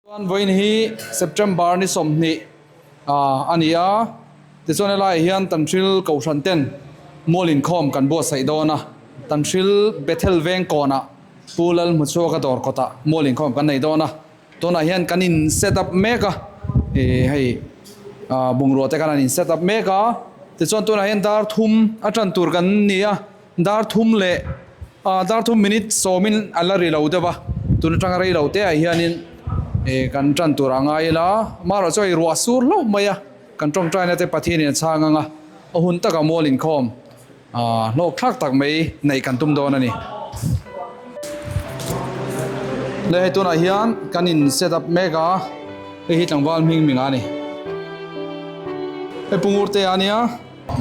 Chuan vawiin hi September ni 20 a ni a, tichuan helaiah hian Tanhril Kohhran ten mual inkhawm kan buatsaih dawn a, Tanhril Bethel veng kawnah Pu Lalhmuchhuaka dawr kawtah mual inkhawm kan nei dawn a, tunah hian kan in set up mek a, ih hei bungrua te khan an in set up mek a, tichuan tunah hian dar thum a tan tur kan ni a. Dar thum leh ah dar thum minute sawmin a la ri lo deuh a, tun atanga rei lo te ah hianin eh kan tan tur a ngai ila, amaherawh chu hei ruah sur hlauh mai a, kan tawngtaina te Pathianin a chhang ang a, a hun taka mual inkhawm ah hlawk thlak tak mai neih kan tum dawn a ni. Le hei tunah hian kan in set up mek a, hei hi tlangval hming hming a ni. Hei Pungur te a nia,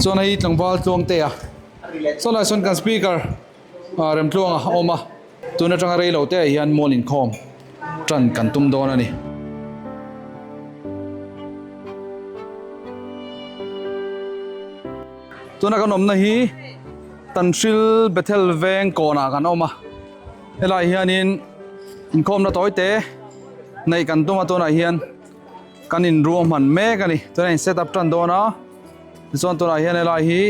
chuan hei tlangval tluang te a. Saw lai sawn kan speaker ah Remtluanga a awm a, tun atanga rei lo te ah hian mual inkhawm tan kan tum dawn a ni. Tuna kan awmna hi Tanhril Bethel veng kawnah kan awm a, helai hianin inkhawmna tawi te neih kan tum a, tunah hian kan inruahman mek a ni, tunah in set up tan dawn a. Tichuan tunah hian helai hi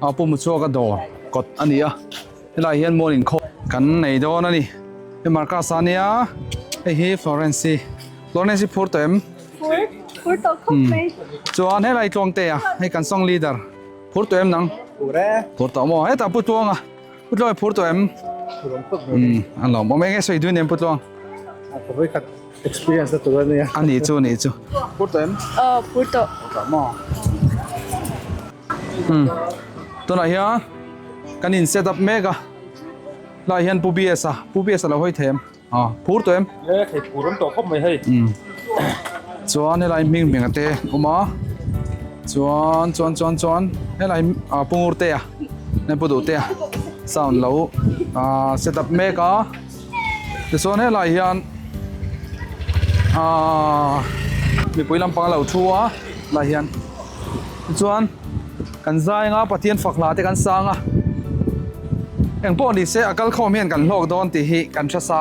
a pu Muchhuaka dawr kawt a ni a, helai hian mual inkhawm kan nei dawn a ni. Hei Marcus a nia, hei hi Florence i, Florence i phur tawh em? Phur, phur tawh khawp mai. Chuan helai Tluangte a, hei kan song leader, phur tawh em nang? Phur e. Phur tawh maw? Hetah Pu Tluanga, Pu Tluanga i phur tawh em? Phur awm khawp mai. A lawm awm, eng nge sawi duin em Pu Tluang? A ka vawikhat. Experience na tur a nia. A nih chu, a nih chu. Phur tawh em? Aw, phur tawh. Phur tawh maw? Umm, tunah hian kan in set up mek a, helaiah hian Pu BS a, Pu BS a lo hawi thei em? Aw, phur tawh em? E, thei phur awm tawh khawp mai hei. Umm, chuan helai hming hming a te awm a, chuan chuan chuan chuan helai ah Pu Ngurte a, hei Pu Duhte a sound lo ah set up mek a. Tichuan helai hian ahh mipui lampang a lo thu a helai hian tichuan kan zai anga Pathian fak hla te kan sang a engpawh ni se a kal khawm hian kan hlawk dawn tih hi kan hre sa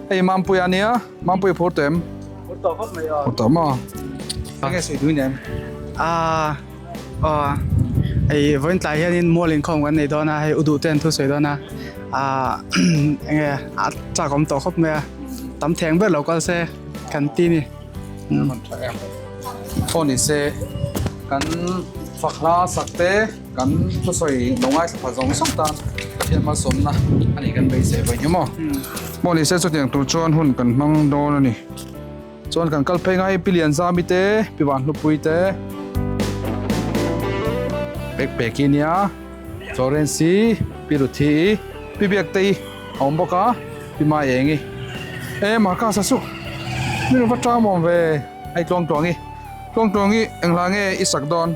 hei Mampuia ania Mampuia phur tawh em? Phur tawh khawp mai a. Phur tawh maw? Enge sawi duin em? Ahh aw hei vawiin tlai hianin mual inkhawm kan nei dawn a hei u duh te an thu sawi dawn a ahh enge a chak awm tawh khawp mai a tam theng ber lo kal se kan ti ni. Aw ni se kan fak hla sak te kan thusawi lo ngaithla pha zawng zawng tan Pathian malsawmna a nih kan beisei vawi hi maw. Aw ni se chutiang tur chuan hun kan hmang dawn a ni. Chuan kan kal phei ngai Pi Lianzami te, Pi Vanhlupui te, Pek Peki nia, Florence i, Pi Ruthi i, Pi Biaktei a awm bawk a, Pi Maiengi. E Marcus a chu mi rawn va tang awm ve hei Tluangtluangi. Tluangtluangi eng hla nge i sak dawn?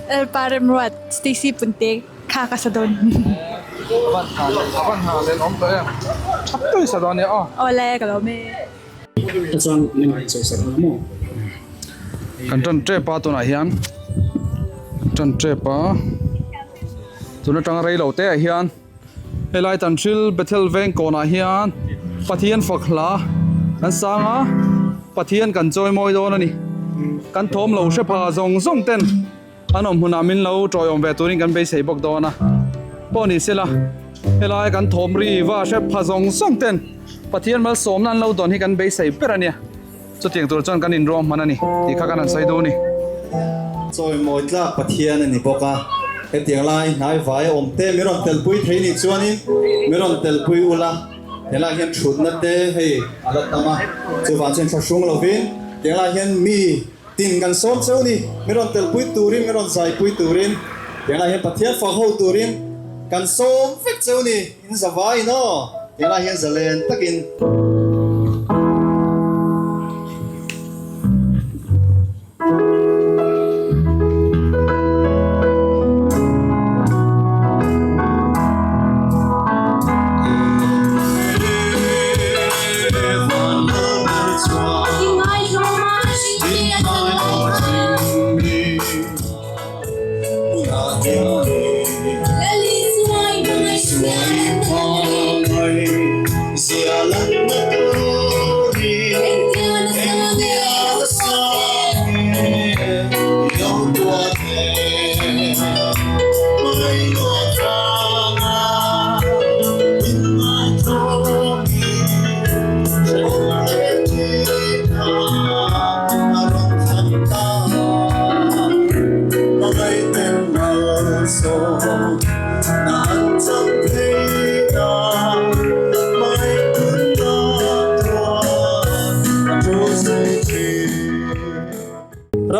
Lalpa Remruat, Stacy Punte kha ka sa dawn. A van ha leh, a van ha leh awm tawh em? Tha tui sa dawn nia aw. Awle ka lawm e. Kan tan tep a tunah hian tan tep a tun atanga rei lo te ah hian helai Tanhril Bethel veng kawnah hian Pathian fak hla kan sang a Pathian kan chawi mawi dawn a ni kan thawm lo hre pha zawng zawng ten An awm hmunah min lo tawiawm ve turin kan beisei bawk dawn a, pawh ni sela helai kan thawm ri va hrep pha zawng zawng ten Pathian malsawmna an lo dawn hi kan beisei ber a nia, chutiang tur chuan kan inruang hman a ni tih kha kan han sawi duh a ni. Chawimawi tlak Pathian a ni bawk a, hetiang lai hnai vai a awm te min rawn telpui thei nih chuanin min rawn telpui ula, helai hian thutna te hei a la tam a, chuvang chuan thlahrung lovin tiang lai hian mi Tin, kan sawm cheu ni, min rawn telpui turin, min rawn zaipui turin, tianglai hian Pathian fak ho turin kan sawm vek cheu ni, in za vaiin aw, tianglai hian zalen takin.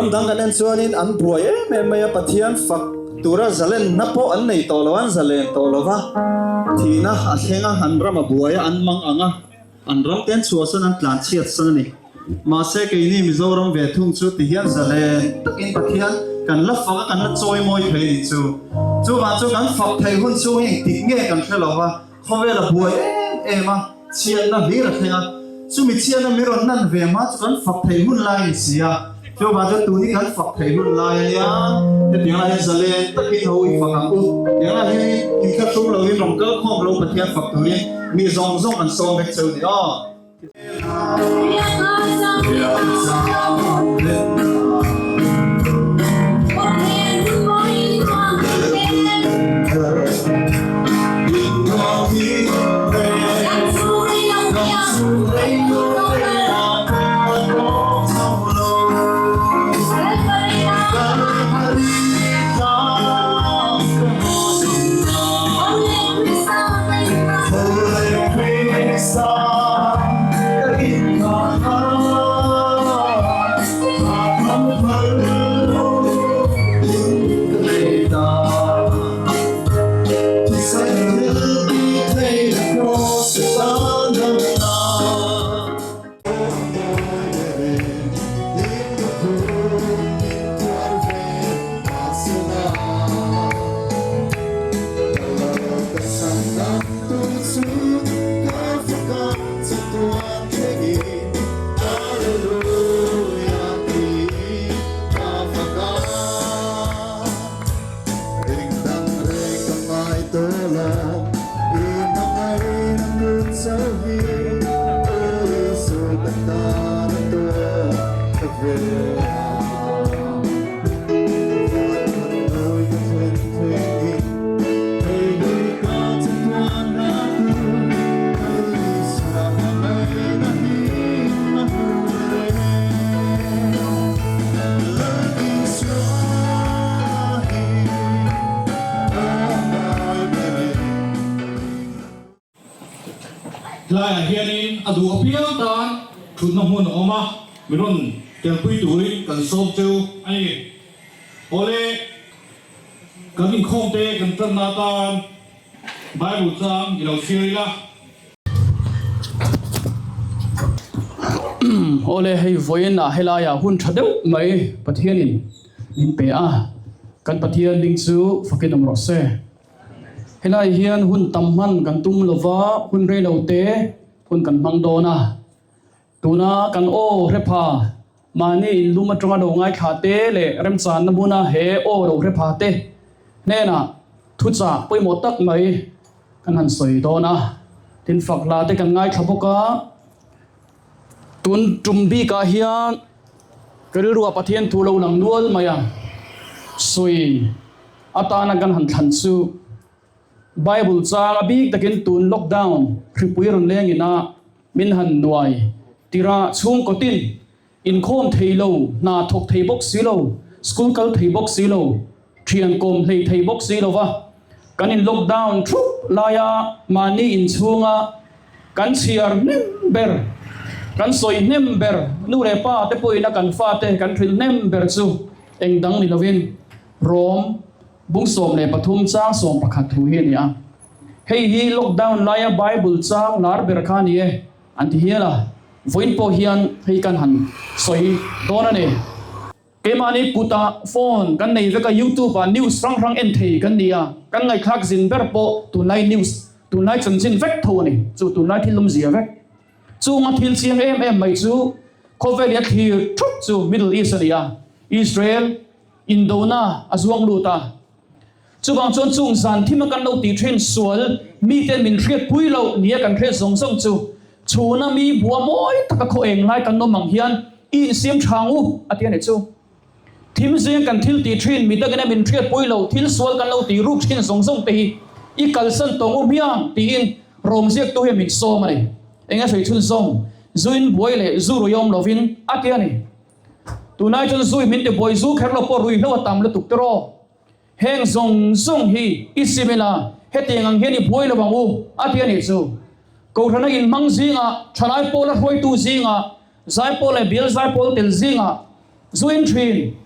Ram dang kan en chuanin an buai em em mai a, Pathian fak tura zalenna pawh an nei tawh lo, an zalen tawh lo va, thihna a thleng a, an ram a buai a, an mang ang a, an ram te an chhuahsan, an tlanchhiatsan a ni. Mahse keini Mizoram ve thung chu ti hian zalen takin Pathian kan la fak a, kan la chawi mawi thei a nih chu. Chuvang chu kan fak theih hun chhung hi engtik nge kan hre lo va, Khawvel a buai em em a, chhiatna hlir a thleng a, chumi chhiatna mi rawn nan ve hma chu kan fak theih hun lai a ni si a, chuvang chuan tun hi kan fak theih hun lai a nia, hetiang lai hian zalen takin ho i fak ang u, tiang lai hian inthlahrung loin rawn kal khawm lo Pathian fak turin mi zawng zawng an sawm vek cheu ni aw. Tlaiah hianin a duh apiang tan thutna hmun a awm a, mi rawn telpui turin kan sawm cheu a ni. Awle, kan inkhawmte kan tanna atan Bible chang i lo chhiar ila. Awle, hei vawiin ah helaiah hun tha deuh mai Pathianin min pe a, kan Pathian ding chu fakin awm rawh se. Helai hian hun tam hman kan tum lova, hun rei lo te hun kan hmang dawn a. Tuna kan aw hrepha mahni inlum atanga lo ngaithla te leh remchanna hmuna he aw lo hrepha te hnenah thuchah pawimawh tak mai kan han sawi dawn a. Tin fak hla te kan ngaithla bawk a. Tun tum bikah hian ka rilruah Pathian thu lo lang nual mai a, sawi atana kan han thlan chu Bible chang a bik takin tun lockdown hripui rawn leng ina min han nuai tirah chhungkaw tin inkhawm thei lo, hna thawk thei bawk si lo, school kal thei bawk si lo, thian kawm hlei thei bawk si lo va, kan in lockdown thup laia mahni inchhunga kan chhiar hnem ber, kan sawi hnem ber, nu leh pa te pawhin a kan fate kan hrilh hnem ber chu eng dang ni lovin Rom bung 13 chang 11 thu hi a ni a. Hei hi lockdown laia Bible chang lar ber kha a ni e an ti hial a, vawiin pawh hian hei kan han sawi dawn a ni. Keimahni kutah phone kan nei vek a, YouTube ah news hrang hrang en thei kan ni a, kan ngaihthlak zin ber pawh tunlai news, tunlai chanchin vek tho a ni, chu tunlai thil awmzia vek. Chunga thil chiang em em mai chu khawvel i a thlir thup chu Middle East a ni a, Israel indona a zuang lut a. Chuvang chuan chung zan thima kan lo tih thin sual miten min hriatpui loh nia kan hriat zawng zawng chu chhuna mi bua mawi taka khaw eng lai kan awm ang hian i insiam tha ang u a ti a ni chu. Thim zing kan thil tih thin mi dangin a min hriatpui loh thil sual kan lo tih ruk thin zawng zawng te hi i kalsan tawng u hmiang tiin rawm ziaktu hian min sawm a ni. Eng a sawi chhun zawng zuin buai leh zu ruiawm lovin a ti a ni. Tunai chuan zui min ti buai zu kher lo pawh ruihhlo a tam lutuk tiraw. Heng zawng zawng hi i sim ila, hetiang ang hian i buai lo ang u, a ti a nih chu. Kohhrana inhmang zingah, thalai pawla hruaitu zingah, zaipawl leh bial zaipawl tel zingah, Zu in thin,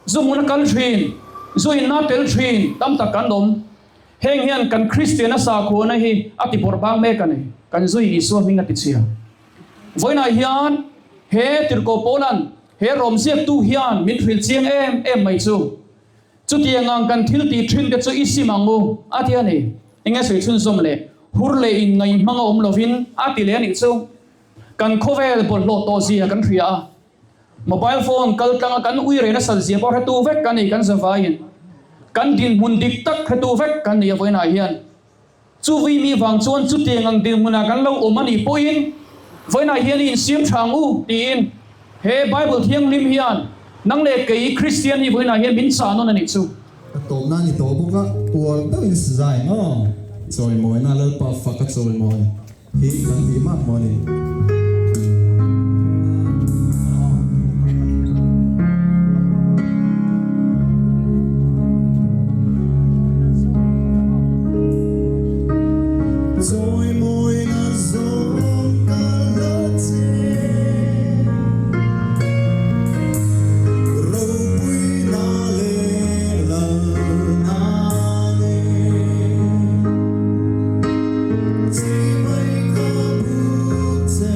zu hmuna kal thin, zu inna tel thin tam tak kan awm. Heng hian kan Kristiana sakhuana hi a ti bawrh bang mek a ni. Kan zui Isua hming a ti chhia. Vawiinah hian he Tirhkoh Paula'n he rawmziaktu hian min hrilh chiang em em mai chu. Chutiang ang kan thil tih thin te chu i sim ang u, a ti a ni. Enge sawi chhunzawm leh hur leh inngaih hmanga awm lovin a ti leh a nih chu. Kan khawvel bawlhhlawh tawh zia kan hria a. Mobile phone kal tlanga kan ui rei nasat zia pawh hretu vek kan ni kan zavaiin. Kan dinhmun dik tak hretu vek kan ni a vawiinah hian. Chu vimi vang chuan chutiang ang dinhmunah kan lo awm a nih pawhin vawiinah hian i insiam tha ang u tiin he Bible thianghlim hian nang leh kei Kristian hi vawiinah hian min chah nawn a nih chu. Ka tawpna a ni tawh bawk a, uar deuhin zai maw? Chawimawina Lalpa fak a chawimawi hi kan tih mak maw ni? Chawimawina zawng ka la che. Ropuina leh lalna nen. Chibai ka buk che.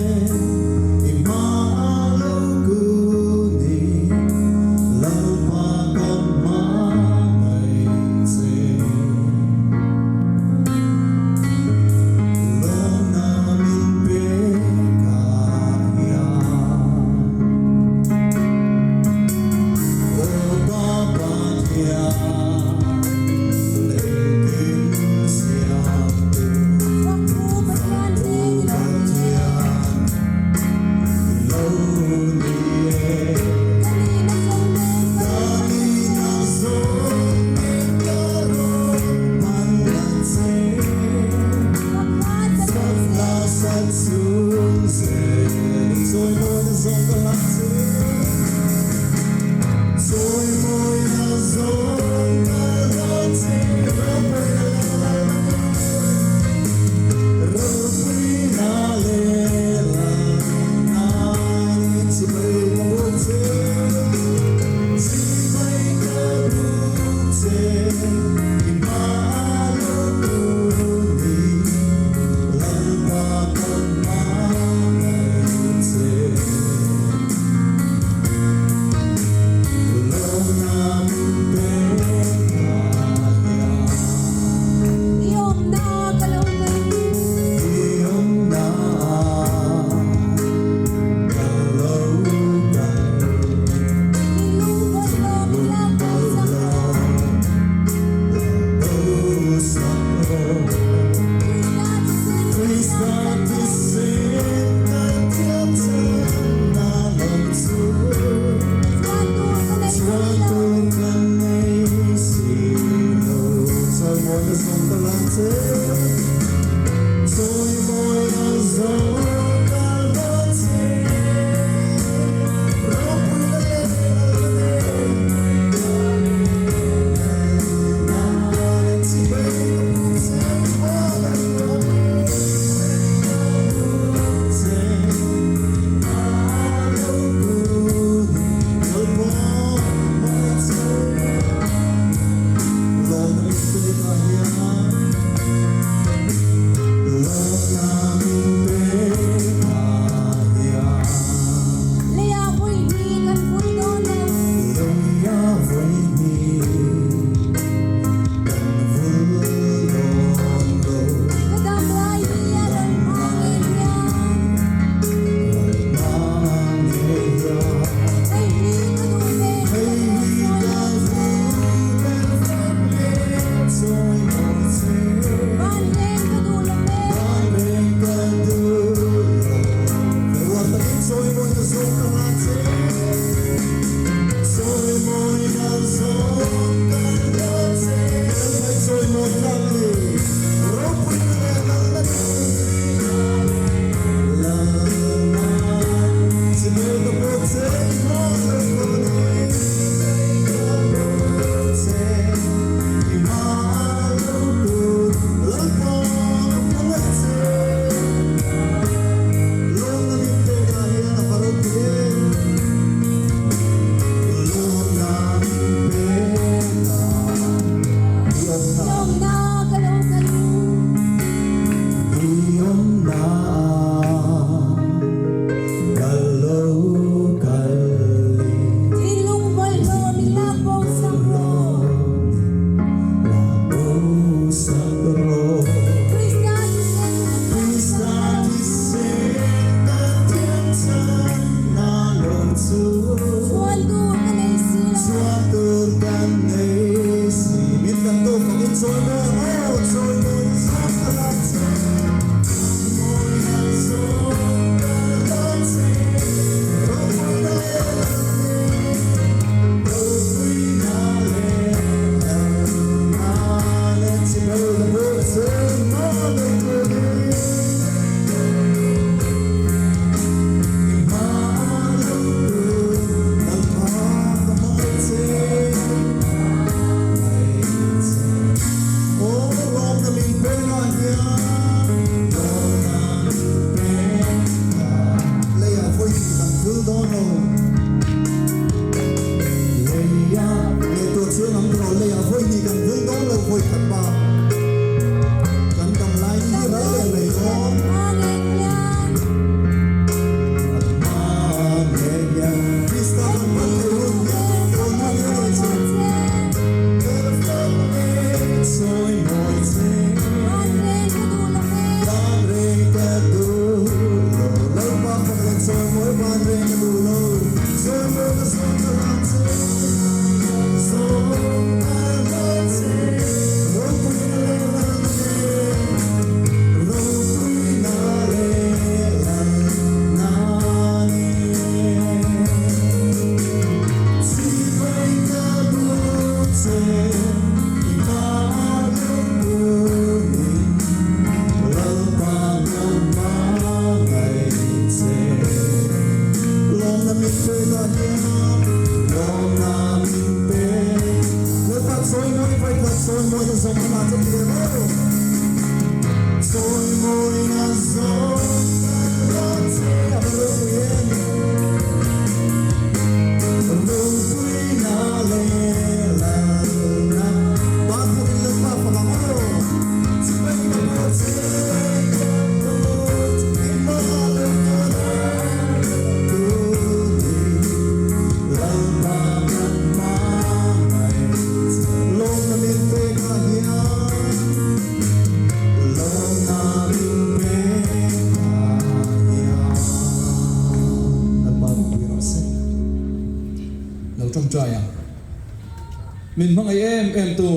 Min hmangaih em em tu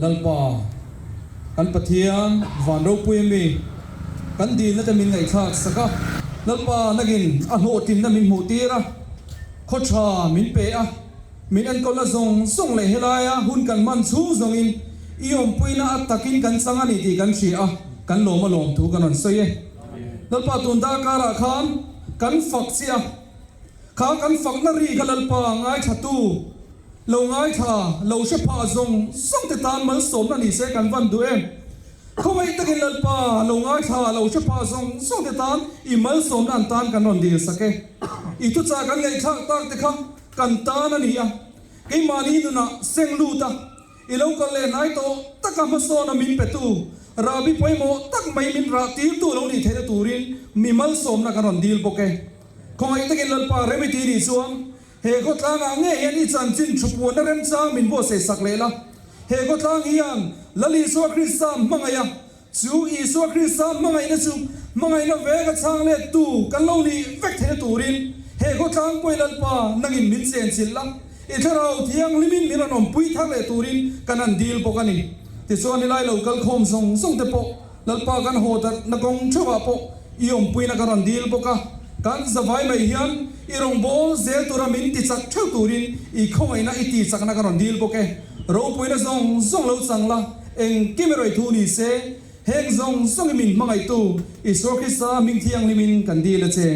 Lalpa, kan Pathian van ropui ami kan dilna te min ngaihthlak sak a, Lalpa nagin a hlawhtlinna min hmuh tir a, khaw tha min pe a, min enkawlna zawng zawng leh helaia hun kan hman chhung zawngin i awmpuina a takin kan chang a ni tih kan hria a, kan lawm a lawm thu kan rawn sawi e. Lalpa tun darkarah khan kan fak chiah a, kha kan fakna ri kha Lalpa ngaithla tu lo ngaithla lo hre phah zawng zawng te tan malsawmna ni se kan van duh em? Khawngaih takin Lalpa lo ngaithla lo hre phah zawng zawng te tan i malsawmna an tan kan rawn dil sak e. I thuchah kan ngaihthlak tak te kha kan tan a ni a, keimahni nunah seng lut a, I lo kal leh hnai tawh taka hmasawna min petu, rahbi pawimawh tak mai min rah tirtu lo nih theihna turin mi malsawmna kan rawn dil bawk e. Khawngaih takin Lalpa Remiti nih chuan he khawtlangah ngei hian i chanchin thupuanna remchang min buatsaih sak leh la. He khawtlang hian Lal Isua Krista hmangaih a, Chu Isua Krista hmangaihna chu hmangaihna veka chhang lettu kan lo nih vek theihna turin he khawtlang pawi Lalpa nangin min chenchilh la, i thlarau thianghlimin min rawn awmpui thar leh turin kan han dil bawk a ni. Tichuan helai lo kal khawm zawng zawng te pawh Lalpa kan haw darhna kawng theuhah pawh i awmpuina kan rawn dil bawk a, kan zavai mai hian i rawngbâwl zel tura min tichak theuh turin i khawngaihna i tichakna kan rawn dil bawk e. Ropuina zawng zawng lo chang la. Engkim erawh thu ni se, heng zawng zawngin min hmangaihtu Isua Krista hming thianghlimin kan dil a che.